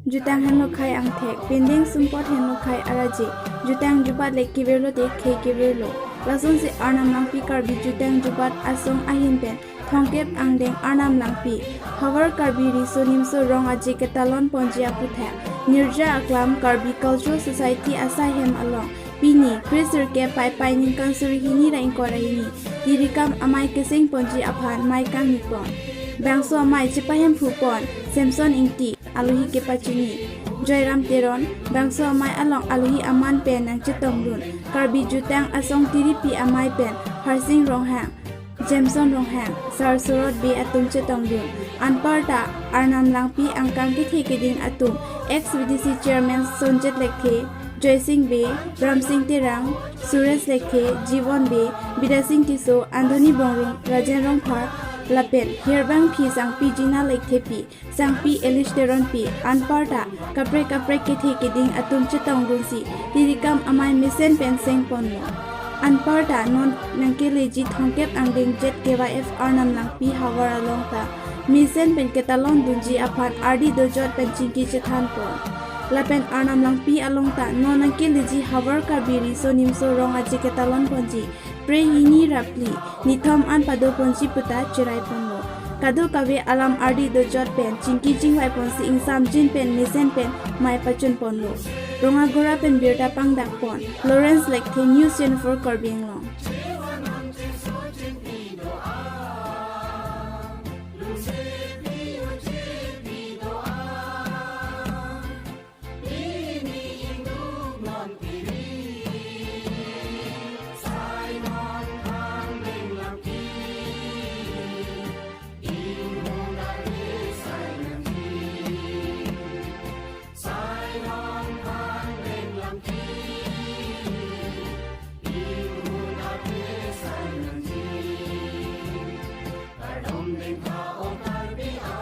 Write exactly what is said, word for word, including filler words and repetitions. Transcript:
Jutang henlo khei angthek, pending sumpot henlo khei araje. Jutang jubat le kevirlo te khei kevirlo. Lasonsi Arnam Langpi Karbi Jutang Jubat Asong ahin pen thomkep angdeng Arnam Langpi, Havar Karbi Riso Nimso Rong Aje ketalon ponji aphuthak Nirja Aklam Karbi Cultural Society asaihem along pini kre sirkep Paipai ningkan suri hini ra ingkoi ra hini Tirikam Amei keseng ponji aphan mei kangni pon. Bangso amei chepahemphu pon Samson Ingti, alohi kepachini Joyram Teron. Bangso amei along alohi aman pen nangchetongdun Karbi Jutang Asong tiripi amei pen Harsing Ronghang, Jameson Ronghang, Sar Sorot Bey atum chetongdun. Anparta Arnam Langpi angkang kethe keding atum, ex V D C chairman Sonjet Lekthe, Joysing Bey, Ramsing Terang, Suresh Lekthe, Jivon Bey, Bidasing Tisso, Anthony Bongrung, Rajen Rongphar, lapen Hirbangphi Sangpi Jina Lekthepi, Sangpi Elish Teronpi, anparta kaprek kaprek kethe keding atum chetongdunsi Tirikam Amei mesen pen seng ponlo. Anparta non nangkeleji thomkep angdeng J K Y F Arnam Langpi havar along ta mesen pen ketalon dunji aphan ardi dojot pen chingki chethan pon. Lapen Arnam Langpi along ta non nangkeleji Havar Karbi Riso Nimso Rong Aje ketalon ponji phre hini ra phli nithom an pado ponji puta cherai ponlo. Kadokave alam ardi dojot pen chingki chingvai ponsi ingsamjin pen mesen pen mei pachun ponlo. Rongagora pen birta pangdak pon Lawrence Lekthe, News twenty-four Karbi Anglong.